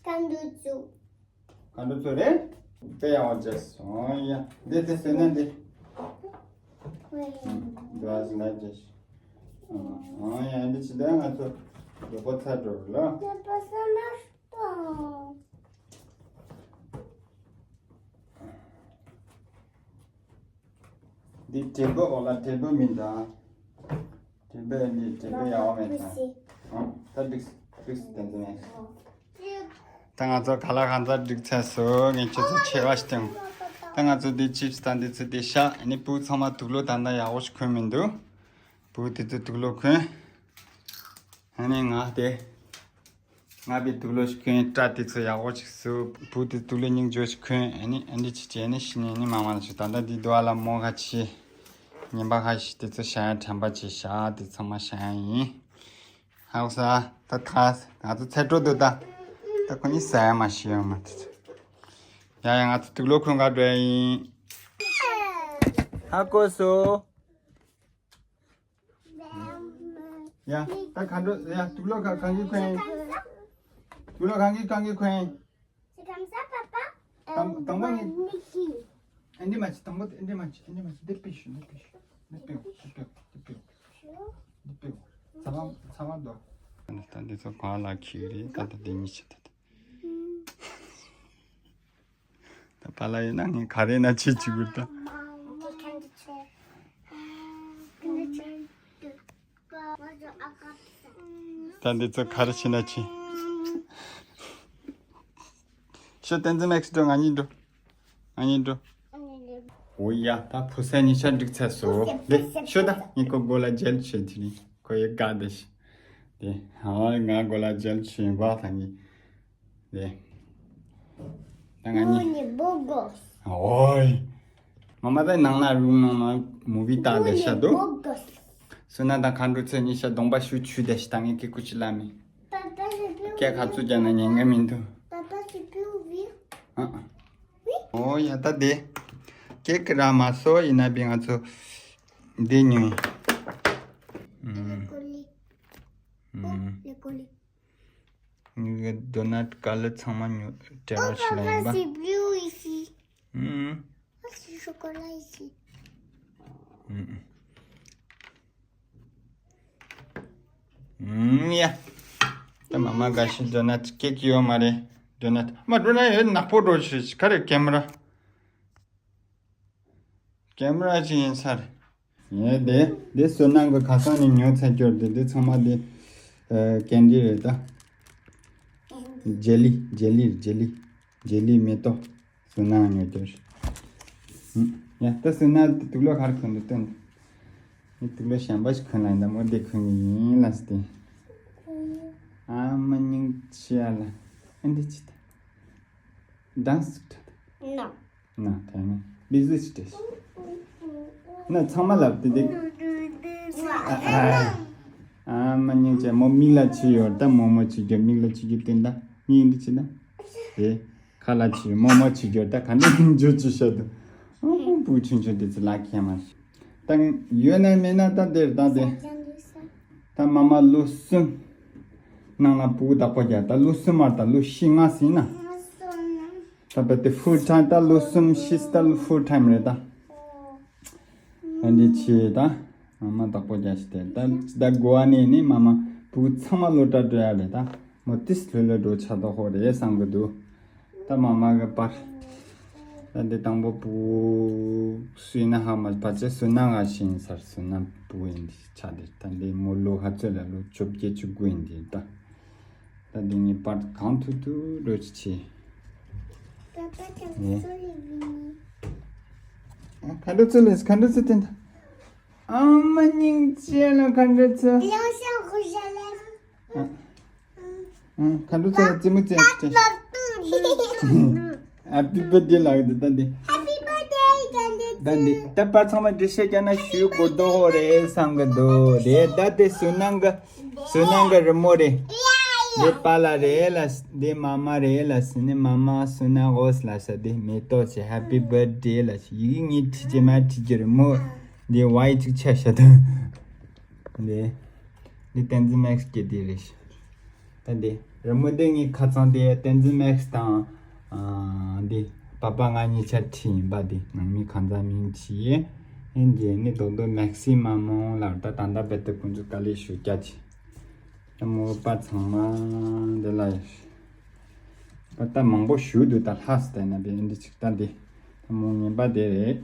གང་འདུག་ཚུ། གང་འདུག་ཚུ་རེད། པ་ཡག་པོ་བྱས་སོང་ཡ། འདི་དེ་བསོད་ནམས་འདི། འདི་ཨ་ཟི་ན་བྱས། ཨོ་ཡ་འདི་ཅི་ད་ང་ཚོ་ལོ་པོ་ཚ་འགྲོ་ལ། འདི་བྲེ་པོ་འོ་ལ་བྲེ་པོ་མིན་ད། བྲེ་པོ་འདི་བྲེ་པོ་ཡག་པོ་མེད་ད། ཨ་ད་འགྲིག་འགྲིག་དེ་འདི་མེད། ད་ང་ཚོ་ག་ལ་གང་ཚ་འགྲིག་ཚར་སོང་། ངས་ཁྱོད་ཚོ་ཆེ་བ་ཞིག་བཏང་། ད་ང་ཚོ་འདི་ཅིབ་སི་དང་འདི་ཚོ་འདི་ཤ་ཨ་ནི་བུ་ཚང་མ་དུག་ལོག་ད་ལྟ་ཡག་པོ་ཞིག་གོན་མི་འདུག་བུ་དེ་ཚོ་དུག་ལོག་གོན། ཨ་ནི་ང་དེ། ང་བི་དུག་ལོག་ཞིག་གོན། སྐྲ་དེ་ཚོ་ཡག་པོ་ཞིག་བཟོ། བུ་དེ་དུག་ལོག་སྙིང་རྗེ་ཞིག་གོན། ཨ་ནི་ཨ་འདི་ཅི་བྱས་ནི་ཤི་ནི་ཨ་ནི་མ་མ་ལ་ཞིག་ད་ལྟ་འདི་དུ་བ་ལ་མོ་ཁ་ཆེ། ཉིན་པ་ཁ་ཤི་དེ་ཚོ་ཤ་ཡ་དྲན་པ་ཆེ་ཤ་དེ་ཚང་མ་ཤ་ཡ་ཡིན། ཧའུ་ས་ད་ཁ་ང་ཚོ་ཚེ་སྤྲོ་འདུག་ད། ད་ཁོ་གཉིས་ཟ་ཡ་མ་ཤི་ཡོང་མ་དེ་ཚོ། ཡ་ཡ་ང་ཚོ་དུག་ལོག་གོན་ག་འགྲོ་ཡ་ཡིན། ཧ་གོ་སོ། ཡ། ད་ག་འགྲོ། ཡ། དུག་ལོག་ག་གང་གི་གོན་ཡིན། དུག་ལོག་གང་གི་གང་གི་གོན་ཡིན། C'est comme ça, papa. དང་དང་པོ་ངས། Mickey. ཨེ་འདི་མ་བྱེད། དང་པོ་ཨེ་འདི་མ་བྱེད། ཨེ་འདི་མ་བྱེད། འདི་པི་ཤུ། འདི་པི་ཤུ། འདི་པེའུ། འདི་པེའུ། འདི་པེའུ། འདི་པེའུ། ཚ་བ་ཚ་བ་འདུག་ད་འདི་ཚོ་གང་ལ་ཁྱེར་རེད། ད་ད་འདི་གཉིས་བྱེད་ད་ད། ད་པཱ་ལགས་ཡིན་ན་ངས་ག་རེ་ན་བྱེད་བཅུག་གི་ད། ད་འདི་ཚོ་ག་རེ་བྱེད་ན་བྱེད། ཤོ་བསྟན་འཛིན་མེག་སི་འགྲོ། ང་གཉིས་འགྲོ། ང་གཉིས་འགྲོ། འོ་ཡ། ད་བུ་ཚ་གཉིས་ཆ་འགྲིག་ཚར་སོང་། ལེ་ཤོ་ད་ངས་ཁོ་མགོ་ལ་ཇེལ་བྱེད་དེ་རིང་ཁོ་ཡི་དགའ་བསྡད་ཤི། དེ་ཧ་ང་མགོ་ལ་ཇེལ་བྱེད་པ་ད་ངས། ལེ། ད་ང་གཉིས། ཨོའི། མ་མ་ད་ནང་ན་རུམ་ནང་ན་མུ་བི་ལྟ་བསྡད་ཤ་འདུག་བསོད་ནམས་དང་མཁའ་འགྲོ་ཚོ་གཉིས་ཆ་གདོང་པ་ཤུ་ཆུ་བསྡད་ཤི། ད་ངས་ཀི་ཀུ་ཅི་ལ་མི། སྐད་ཁ་ཚུ་རྒྱག་ན་ཉན་གི་མི་འདུག་ཨ། ཨོ་ཡ་ད་དེ། ཀེག་ར་མ་སོ་ཡིན་ན་བི་ང་ཚོ་འདི་ཉོས། ཨུམ། ཨུམ། ངའི་དོ་ནཊ་ཀ་ལར་ཚང་མ་ཉོ་བྲེལ་བ་ཞིག་ལ་ཡིན་པ། C'est bleu ici. ཨུམ། Ah, c'est chocolat ici. ཨུམ། ཨུམ། ཡ། ད་མ་མ་དགའ་ཤི། དོ་ནཊ་ཀེག་ཡོད་མ་རེད། དོ་ནཊ་མ་དོ་ནཊ་ཡོད་ནག་པོ་འགྲོ་ཤི། ག་རེ་ཀེམ་ར། ཀེམ་ར་ཅིག་ཡིན་ས་རེད། ངས་དེ་དེ་བསོད་ནམས་ཀྱི་ཁ་སང་ནས་ཉོ་ཚར་གྱུར་ཏེ། དེ་ཚང་མ་དེ་ཨ་ཀེན་ཌི་རེད་ད། ཇེ་ལི། ཇེ་ལི། ཇེ་ལི། ཇེ་ལི་མེ་ཏོག་བསོད་ནམས་ཉོ་གྱུར། ཡ་ད་བསོད་ནམས་དེ་དུག་ལོག་ག་རེ་གོན་འདུག་སྟོན། ངས་དུག་ལོག་གཞན་པ་ཞིག་གོན་ལ་ཡིན་ད། མོ་དེ་གོན་གི་ཡིན་ལ་སི་ཏེ། ཨ་མ་སྙིང་རྗེ་ལ། ཨ་འདི་ཅི་ད། ཌན་སི་ད། No. ན་དེ་ནི་བི་ཟི་ཅི་ཏེ། ན་ཚང་མ་ལབ་དེ་དེ། ཨ་མ་སྙིང་རྗེ། མོ་མིག་ལ་ཆི་ཡོད་ད། མོ་མོ་ཆི་རྒྱུ་མིག་ལ་ཆི་རྒྱུ་དེ་འདྲ་མིག་འདི་ཆི་ད། དེ་ཁ་ལ་ཆི་མོ་མོ་ཆི་རྒྱུ་ད། ག་འདྲ་མིག་འཇུ་ཆི་ཤ་ད། ཨོ་བུ་ཆུང་ཆུང་དེ་ཚོ་ལ་ཁྱད་མ་ཤེས། ད་ཡོད་ན་མེད་ན་ད་དེར་ད་དེ། ད་མ་མ་ལོ་གསུམ་ནང་ལ་བུ་བདག་པོ་རྒྱག་ད་ལོ་གསུམ་མར་ད་ལོ་བཞི་ལྔ་ཟིན་ན། ད་བ་དེ་ཕུལ་ཊའིམ་ད་ལོ་གསུམ་བཞི་ད་ལོ་ཕུལ་ཊའིམ་རེད་ད། ཨ་འདི་ཆེ་ད། མ་མ་བདག་པོ་རྒྱག་ཤི་དེ་ད་ད་གོ་བ་ནས་ནི་མ་མ་བུ་ཚང་མ་ལོ་གྲྭ་འགྲོ་ཡ་རེད་ད། མོ་ཏིས་ལྷོད་ལྷོད་འགྲོ་ཆ་ད་ཧོ་རེད་བསམ་གི་འདུག་ད་མ་མ་གི་པར། ད་འདི་དང་པོ་བུ་སུ་ཡིན་ན་ཧ་མ་བ་ཅེ་སུ་ན་ང་ཤིན་སར་སུ་ན་བུ་ཡིན་འདི་ཆ་དེ་ད་འདི་མོ་ལོ་ཧ་ཚོད་ལ་ལོ་བཅོ་བརྒྱད་བཅུ་དགུ་ཡིན་འདི་ད། ད་འདི་ངའི་པར་གང་ཐུབ་ཐུབ་འགྲོ་ཅི་བྱེད། པ་པ་དང་ནས་ཚོ་ལས་བི་ནི། ཨ། མཁའ་འགྲོ་ཚོ་ལས། མཁའ་འགྲོ་ཚོ་བསྟན་ད། ཨ་མ་སྙིང་རྗེ་ལ་མཁའ་འགྲོ་ཚོ། ཡང་ཤ་ཧུ་ཞ་ལ། ཨ། ཨ། མཁའ་འགྲོ་ཚོ་ལ་རྩེད་མོ་རྩེ་རྩེ། Happy birthday ལགས་འདི་ད་འདི། Happy birthday ད་འདི་ད་པར་ཚང་མ་འགྲེལ་བཤད་རྒྱག་ན་ཞུ་དགོས་འདུག་རེད་བསམ་གི་འདུག་རེད། ད་དེ་སུ་ནང་གི་སུ་ནང་གི་རི་མོ་རེད། འདི་པཱ་ལགས་རེད་ལ། འདི་མ་མ་རེད་ལ། སི་ནི་མ་མ་སུ་ན་འོས་ལ་ས། འདི་མེ་ཏོག་ཆེ། Happy birthday ལ་ཡི་གེ་ངས་བྲིས་ཀྱི་མ་བྲིས་ཀྱི་རི་མོ་འདི་ཝའི་ཅིག་ཆ་ཤ་དང་། འདི་འདི་བསྟན་འཛིན་མེག་སི་གི་འདི་རེད། ད་འདི་རི་མོ་འདི་ངའི་ཁ་ཚང་དེ་བསྟན་འཛིན་མེག་སི་དང་། ཨ། འདི་པ་པ་ང་གཉིས་ཆ་བྲིས་ཡིན་པ། འདི་ནང་མི་གང་ཚང་མིང་བྲིས་ཡིན། འདི་ནི་རྡོག་རྡོག་མེག་སི་མ་མོ་ལ། ད་ད་ལྟ་བེད་དུ་ཁོང་ཚོ་དཀའ་ལས་ཞུ་རྒྱ་ཆེ། ད་མོ་པ་ཚང་མ་འདི་ལ་ཡོད། ད་ལྟ་མང་པོ་ཞུ་འདུག་ད་ལྷག་སི་ད་ན་བེ་འདི་ཅིག་ད་འདི་ད་མོ་ངན་པ་དེ་རེད།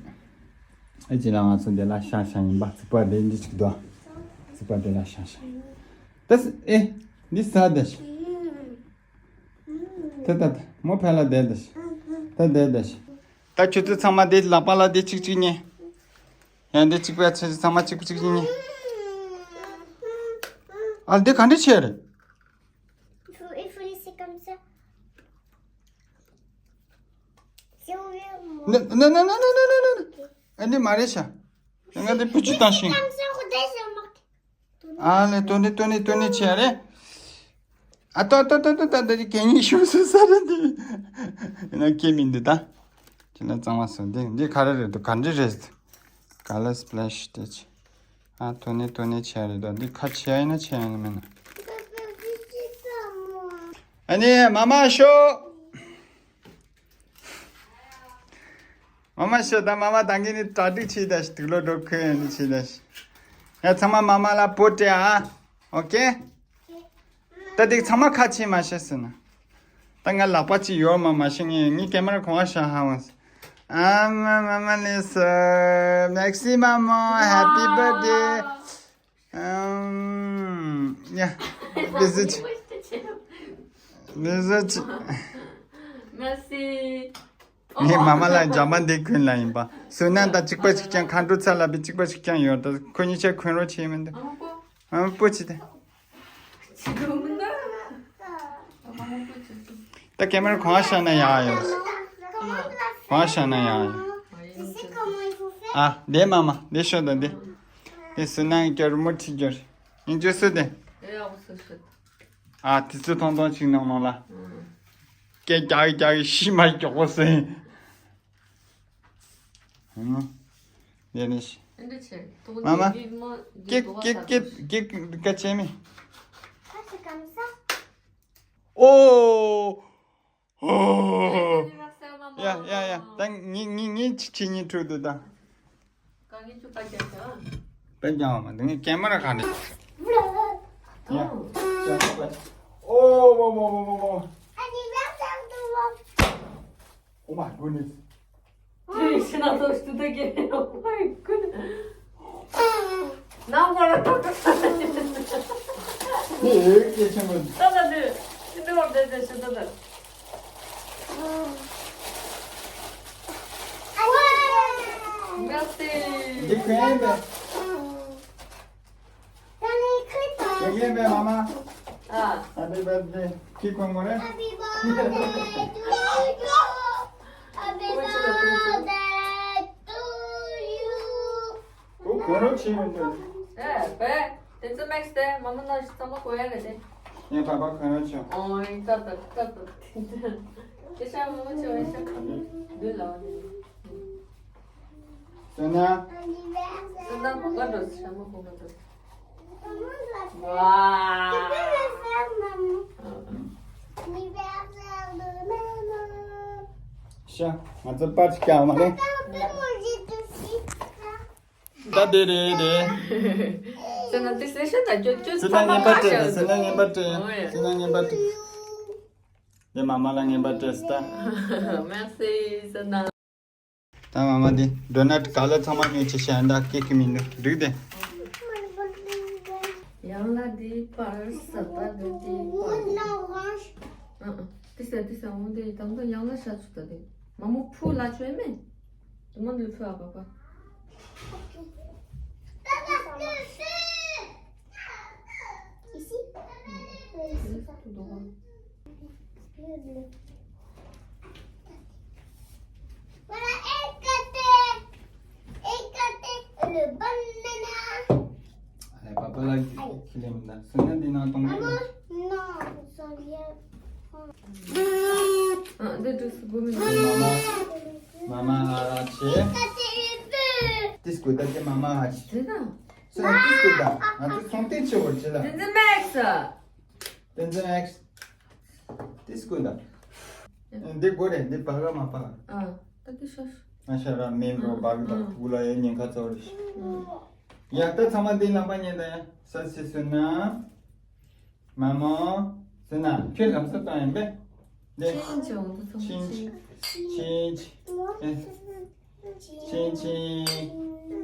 ཨེ་ཅི་ལ་ང་ཚོ་འདི་ལ་ཤ་ཤ་ཡིན་པ། ཚིག་པ་དེ་འདི་ཅིག་འདུག་ཚིག་པ་དེ་ལ་ཤ་ཤ་ཡིན། ད་སི་ཨེ་འདི་ས་ད་ཤི། ད་ད་ད་མོ་ཕ་ལ་བསྡད་ད་ཤི། ད་བསྡད་ད་ཤི། ད་ཁྱོད་ཚོ་ཚང་མ་དེ་ལག་པ་ལ་དེ་གཅིག་གཅིག་ཉེ། ཡང་དེ་གཅིག་པ་ཚོ་ཚང་མ་གཅིག་གཅིག་ཉེ། ཨ་དེ་ག་འདྲ་བྱས་རེད། Faut, il faut laisser comme ça. Si on veut, moi. Non, non, non, non, non, non, non, non. ཨ་ནི་མ་རེད་ཤག་ང་དེ་བུ་ཆུ་བཏང་ཤིང་། Comme ça, on redescend, Marc. ཨ་ལེ་ཏོ་ནི་ཏོ་ནི་ཏོ་ནི་ཆེ་རེད། ཨ་ཏོ་ཏོ་ཏོ་ཏོ་ཏོ་ཏོ་གད་སྙིགས་ཤོར་སོང་ས་རེད་འདི། ཡིན་ན་སྐྱེ་མི་འདི་ད། ཁྱེད་ན་གཙང་མ་སོང་འདི་འདི་ག་རེ་རེད་འདུག་ག་འདྲ་རེད། Color splash དེ་ཆེ། ཨ་ཏོ་ནི་ཏོ་ནི་ཆེ་རེད་འདུག་འདི་ཁ་ཆེ་ཡིན་ན་ཆེ་ཡིན་ན་མིན་ན། ཨ་ནི་མ་མ་ཤོག་མ་མ་ཤོད་ད། མ་མ་ད་གིན་ནི་གྲ་སྒྲིག་བྱེད་ད་ཤི། དུག་ལོག་འགྲོ་ཁོས་ནི་བྱེད་ད་ཤི། ཡ་ཚང་མ་མ་མ་ལ་པོ་སྤྲད་ཨ། ཨོ་ཀེ། ད་དེ་ཚང་མ་ཁ་ཕྱེ་མ་ཤེས་ཟེར་ན། ད་ང་ལག་པ་གཅིག་ཡོད་མ་མ་ཤེས། ངས་ངའི་ཀེ་མ་ར་གོང་བ་ཤ་ཧ་ཝང་ཟེར། ཨ་མ་མ་མ་ལེ་སོ། Merci maman, happy birthday. ཨམ། ཡ། Bisous. Bisous. Merci. ངའི་མ་མ་ལ་འཇམ་པ་འདི་ཁོན་ལ་ཡིན་པ། སུན་ན་ད་གཅིག་པ་གཅིག་རྐྱང་། མཁའ་འགྲོ་ཚ་ལ་བི་གཅིག་པ་གཅིག་རྐྱང་ཡོད། ད་ཁོ་གཉིས་ཆ་ཁོན་རོགས་བྱེད་མི་འདུག་ཨ་མ་པོ། ཨ་མ་པོ་ཅི་ད། ད་ཀེ་མ་ར་གོང་ཤ་ན་ཡ་ཡོད། གོང་ཤ་ན་ཡ་ཡོད། ཨ་དེ་མ་མ་དེ་ཤོད་ད་དེ། དེ་སུན་ན་ཡི་སྐྱོར་མོ་ཁྲི་སྐྱོར། ཡིན་ཅོ་སུ་དེ། ཨ་དེ་ཚོ་ཐོང་ཐོང་ཅིག་ནང་ནང་ལ། སྐད་རྒྱག་རྒྱག་ཤི་མ་མགྱོགས་པོ་སེ། ཨ་ནི། དེ་ནི་ཤི། མ་མ། ཀེག་ཀེག་ཀེག་ཀེག་ཀ་ཆེ་མི། ཨོ། ཨོ། ཡ་ཡ་ཡ། ད་ངི་ངི་ངི་ཆི་ཆི་ཉི་ཁྲུ་དུ་ད། དཔེ་རྒྱག་མ་འདུག་ངས་ཀེ་མ་ར་ག་ནས། ཡ། ཨོ་མོ་མོ་མོ་མོ་མོ། Oh my goodness. ནང་སྐོར་ལ་ཐོག་ཐོག་ཐོག་ཐོག་ཐོག་ནི་ཨེ་ཀེ་ཆེན་པོ། ད་ད་དུ་ཤི་དུ་བར་དེ་དེ་ཤི་དུ་དུ། Merci. འདི་ཁོ་ཡིན་པས། ཁོ་ཡིན་པས་མ་མ། ཨ། Happy birthday. ཁྱི་ཁོ་མོ་རེད། Happy birthday to you. Happy birthday to you. ཁོ་ཁོ་རང་ཆེ་མི་འདུག་ཨེ་བེ། དེ་ཚོ་མེག་སི་དེ་མ་མ་ན་ཤི་ཚང་མ་གོ་ཡ་རེད་དེ། ངའི་པ་པ་ཁོ་རང་ཆེ། ཨོ་ཡིན་ཀ་ཏོ་ཀ་ཏོ། དེ་ཤ་མ་མ་ཆེ་བ་ཤ་ཁ་ཏོ། འདི་ལ་བ་དེ། སོ་ན། སོ་ན་གོ་ཀ་ཏོ་ཤ་མ་གོ་ཀ་ཏོ། ཝ། ཤ་ང་ཚོ་པར་ཅིག་རྒྱག་མ་རེད། ད་དེ་རེད་དེ། སེ་ན་དེ་སེ་ཤ་ད་ཅོ་ཅོ། སེ་ན་ངན་པ་སྤྲད། སེ་ན་ངན་པ་སྤྲད། སེ་ན་ངན་པ་སྤྲད། དེ་མ་མ་ལ་ངན་པ་སྤྲད་སི་ད། Merci སེ་ན། ད་མ་མ་དེ་ཌོ་ནཊ་ག་ལ་ཚང་མ་ཉོས་ཆེ་ཤ་ཡང་ད་ཀེག་གི་མི་འདུག་འགྲིག་དེ། ཡང་ལ་དེ་པར་ས་པ་དེ་དེ་པར། ཨ་ཨ། དེ་ས་དེ་ས་འོང་དེ་དང་དུ་ཡང་ལ་ཤ་ཚུ་ད་དེ། མ་མོ་ཕུ་ལ་ཆོས་མེ། དུ་མ་འདི་ཕུ་ཨ་པ་པ། Ici. Ici. Voilà, écartez, écartez le banana. Allez, papa, là, il est là. C'est un dîner à ton goût. Maman, non, ça vient. Ah, de tout ce goût. Maman, maman, arraché. Écartez le feu. Disco, t'as dit maman, arraché. C'est ça. C'est un disco, là. Un truc santé, tu vois, c'est là. Tenzin Max. Tenzin Max. Disco, là. འདི་དགོས་རེད། འདི་བག་ལ་མ་བག་ཨ། ད་དེ་ཤོ་ཤོ། ང་ཤ་ར་མེ་འགྲོ་བག་ད་ཨ་ཕུ་ལ་ཡ་ཉེན་ཁ་ཚོར་རེད། ཡ་ད་ཚང་མ་འདི་ལམ་པ་ཉན་ད་ཡ། ས་སི་སུ་ན། མ་མོ། སུ་ན་ཁྱོད་ལམ་སང་བཏང་ཡིན་པས། འདི་ཆིན་ཆིན་འོང་དུ་ཚང་ཆིན་ཆིན་ཆིན་ཆིན་ཆིན། ཆིན་ཆིན།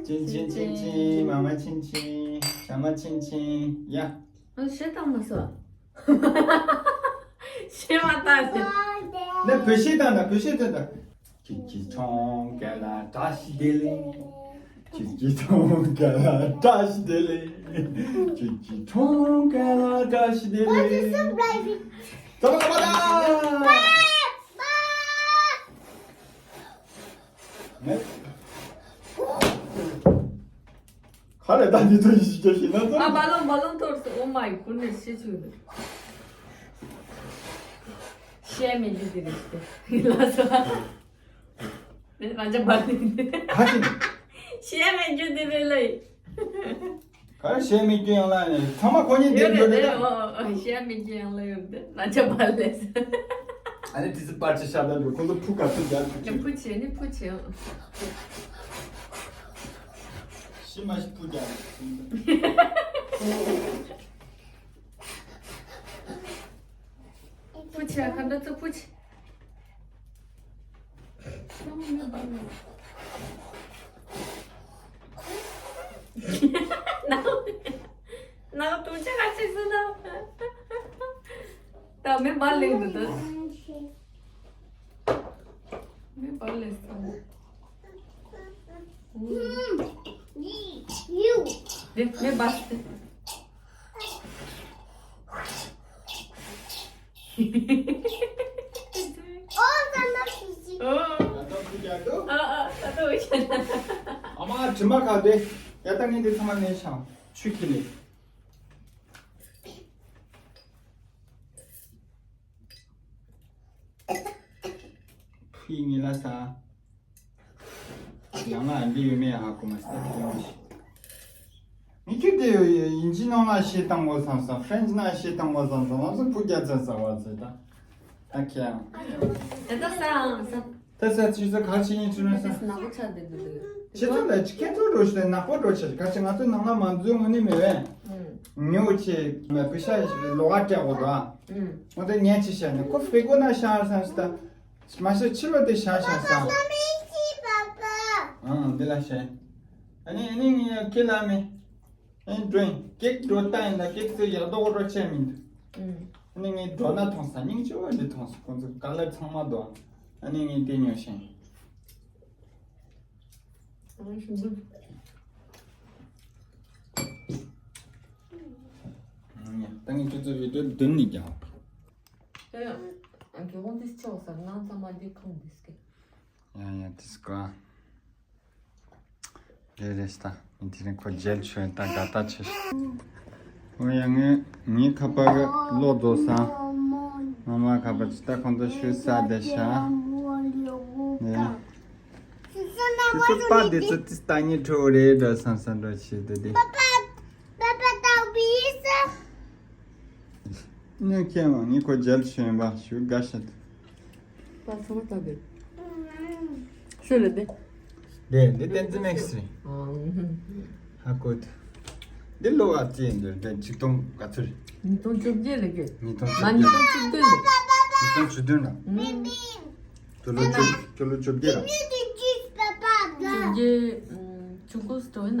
ཆིན་ཆིན་ཆིན་ཆིན། མ་མ་ཆིན་ཆིན། ཞ་མ་ཆིན་ཆིན། ཡ། ཨ་ཤེས་དང་མ་སོ། ཤེས་མ་ཐག་ཏུ། ནི་བོད་ཤེས་དང་ན་བོད་ཤེས་དོན་དང་། ཁྱེད་ཀྱི་ཚོང་ཀ་ལ་བཀྲ་ཤིས་བདེ་ལེགས། ཁྱེད་ཀྱི་ཚོང་ཀ་ལ་བཀྲ་ཤིས་བདེ་ལེགས། ཁྱེད་ཀྱི་ཚོང་ཀ་ལ་བཀྲ་ཤིས་བདེ་ལེགས། ཙམ་ལ་མ་ད། ནས། ག་རེ་ད་འདི་ཚོ་ཡིན་ཞིག་ཞིག་ན་ཚོ། ཨ་བ་ལོང་བ་ལོང་ཐོར་སོ། Oh my goodness ཤེས་ཆུ་ནི། ཤེས་མེད་རྒྱུ་དེ་རེད་ཤེས་ལ་སོ། ནི་རང་ཅག་བ་ནི། ག་ཅི། ཤེས་མེད་རྒྱུ་དེ་རེད་ལ་ཡིན། ག་རེ་བཤད་མི་སྐྱོན་ཡང་ལ་ནི་ཚང་མ་ཁོ་གཉིས་ཡོད་བསྡད་རེད་ཡོད་རེད་དེ། ཨོ་ཨོ་ཨོ་བཤད་མི་སྐྱོན་ཡང་ལ་ཡོད་དེ་ན་ཆ་བ་ལས། ཨ་ནི་དེ་ཚོ་པར་ཆས་ཤ་སྟག་འདུག་ཁོ་ཚོ་ཕུ་ག་ཚོད་རྒྱག་ཐུབ་ཀྱི། ཕུ་ཆེ་ནི་ཕུ་ཆེ་ཨང་། ཤི་མ་ཤི་ཕུ་རྒྱག་ཕུ་ཆེ་ཁ་འདྲ་ཚོ་ཕུ་ཆེ། ནག་དུང་ཆ་ག་ཚོད་སོང་ན། ད་མེ་འབར་ལེགས་འདུག་ད། མེ་འབར་ལེགས་སོང་། དེ་མེ་འབར་སོང་། ཨོ། ད་ལྟ་ཕུ་རྒྱག་འདུག་ཨ་ཨ་ད་ལྟ་འོ་ཤ་ན། ཨ་མ་དྲི་མ་ག་དེ། ཡ་ད་ངས་འདི་ཚང་མ་ནས་ཤང་ཆུ་ཁྱི་ལས། ཕུ་ཡི་ངི་ལ་ས། ཡང་ང་འདི་ཡོད་མེད་ཧ་གོ་མ་སྟེ་ཁྱེད་མ་ཤེས། མི་ཁྱོད་དེ་ཡིན་གཅིག་ནང་ལ་ཤེས་བཏང་གོ་བསམ་སོང་། ཧྥྲན་ཇི་ན་ཤེས་བཏང་གོ་བསམ་སོང་། ང་ཚོ་ཕུ་རྒྱ་ཚ་ས་བ་ཚོད་ད། ད་ཁྱེད་ཡང་། ད་ད་ས་ཨང་ས། ད་ས་ཆུ་ས་གར་ཆི་ཡིན་ཆུ་ན་ས། ནག་པོ་ཆགས་བསྡད་འདུག་ཁྱེད་ཚོ་ལ་ཁྱེད་ཚོ་འགྲོ་ཤི་ནག་པོ་འགྲོ་ཆ་ག་ཆི་ང་ཚོ་ནང་ལ་མ་འཛུལ་ངོ་ནི་མེད་བས། ཉོ་ཆེ་མ་པི་ཤ་ལོག་ཨ་སྤྲད་གོ་ད། ང་ཚོ་ཉན་ཆི་ཤ་ནི་ཁོ་ཧྥེ་གོ་ན་ཤ་ཨར་སམ་སི་ད། མ་ཤེས་ཕྱི་ལོགས་དེ་ཤ་ཤ་ས། ཨང་འདི་ལ་ཤེས། ཨ་ནི་ཨ་ནི་ངས་ཁྱེད་ལ་མེ། ཨ་ནི་འགྲོ་ཡིན་ཀེག་འགྲོ་ལྟ་ཡིན་ད་ཀེག་ཚོས་ཡག་མདོག་རོ་ཆེ་མིན་འདུག་ཨ་ནི་ངས་འགྲོ་ན་མཐོང་ས་སྙིང་རྗེ་བོ་འདི་མཐོང་ས་ཁོང་ཚོ་ག་ལེར་ཚང་མ་འདུག་ཨ་ནི་ངས་དེ་ཉོ་ཤེས། ད་ངས་ཁྱོད་ཚོ་བི་ཌིའོ་བདུན་ནས་ཀྱང་། ཡ་ཡ། དགེ་དགོན་འདི་ཆོག་ས་ང་ཚང་མ་འདི་ཁོང་འདི་སྐད། ཡ་ཡ་དེ་སྐོར། རེད་རེད་ཤི་ད། མི་དེ་རིང་ཁོ་རྒྱལ་ཆོས་ད་དགའ་ད་ཆེ་ཤི། ཨོ་ཡ་ངའི་ངའི་ཁ་པར་གློག་རྫོགས་སང་། མ་མ་ཁ་པར་ཅི་ད་ཁོང་ཚོ་ཤུ་ས་དེ་ཤ། ནས། ཁྱོད་ཚོ་པ་དེ་ཚོ་ཏི་ལྟ་ཉེ་ཁྲོ་རེད་འདྲ་བསམ་བསམ་འདྲ་བྱེད་དེ་དེ། ཉོ་མཁན་མ་ངས་ཁོ་རྒྱལ་ཆེན་པ་ཞུ་དགའ་ཤ་དེ། པ་ཚང་མ་ལྟ་དེ། ཤོད་ལ་དེ། དེ་འདི་བསྟན་འཛིན་མེག་སི་རེད། ཧ་གོ་ཐུབ། འདི་ལོ་ག་ཚོད་ཡིན་འདུག་དེ་ཆིག་སྟོང་ག་ཚོད་རེད། ཉིས་སྟོང་བཅོ་བརྒྱད་ལ་གི། ཉིས་སྟོང་བཅོ་བརྒྱད། ཉིས་སྟོང་བཅུ་བདུན་ལ། ཉིས་སྟོང་བཅུ་བདུན་ལ། ཁྱོད་ལོ་བཅུ་ཁྱོད་ལོ་བཅོ་བརྒྱད་ལ། བཅོ་བརྒྱད། ཆུ་ཀོ་སི་ཏོ་ཡིན་ན།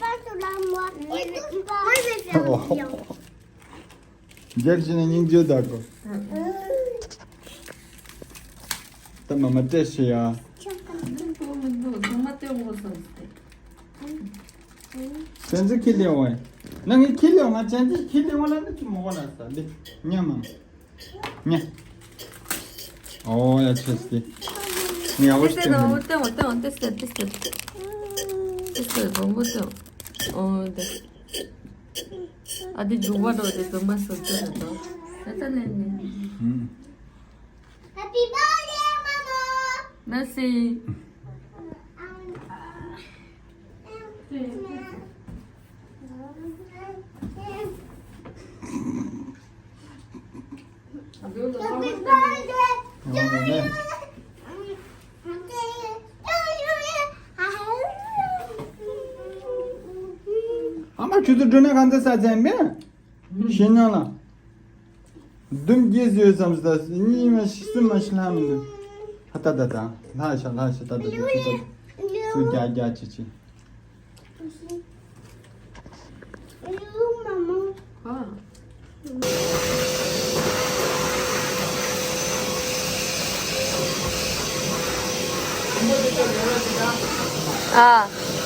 pas sur la moi. Et il va. Moi, je vais faire un lion. རྒྱལ་ཕྱི་ནས་སྙིང་རྗེ་དགོས། ད་མ་མ་སྤྲད་ཤི་ཡ། ཅན་ཙི་ཁྱི་ལེ་འོང་། ན་ངས་ཁྱི་ལེ་འོང་། ང་ཅན་ཙི་ཁྱི་ལེ་འོང་ལ་ནི་ཅི་མོ་གོ་ན་ས་ལེ་ཉ་མ་ཉ། ཨོ་ཡ་ཆེ་སི། ངས་ཨོ་ཏེ་སི་ཏེ་ཏེ་ཏེ་ཏེ་ཏེ་ཏེ་ཏེ་ཏེ་ཏེ་བོང་བུ་ཏེ། ཨོ་ཏེ། ཨ་དེ་རྒྱུག་པ་འགྲོ་དེ་བུམ་པ་སོ་སོ་རེད་དོ། ད་ལྟ་ནས་ནི། Happy birthday, Mama. Merci. Happy birthday. ཨ་མ་ཁྱོད་ཚོ་འགྲོ་ན་གང་འདྲ་ས་ཚན་མེད། ཤེས་ཉང་ལ། བདུན་བརྒྱད་ཟེར་བསམ་སྟེ་གཉིས་མ་ཤི་གསུམ་མ་ཤི་ལྷམ་འདུག་ཧ་ད་ད་ད་ལྷ་ཤ་ལྷ་ཤ་ད་ད་ད་ད་ད་སུ་རྒྱ་རྒྱ་ཅི་ཅི། ཨ།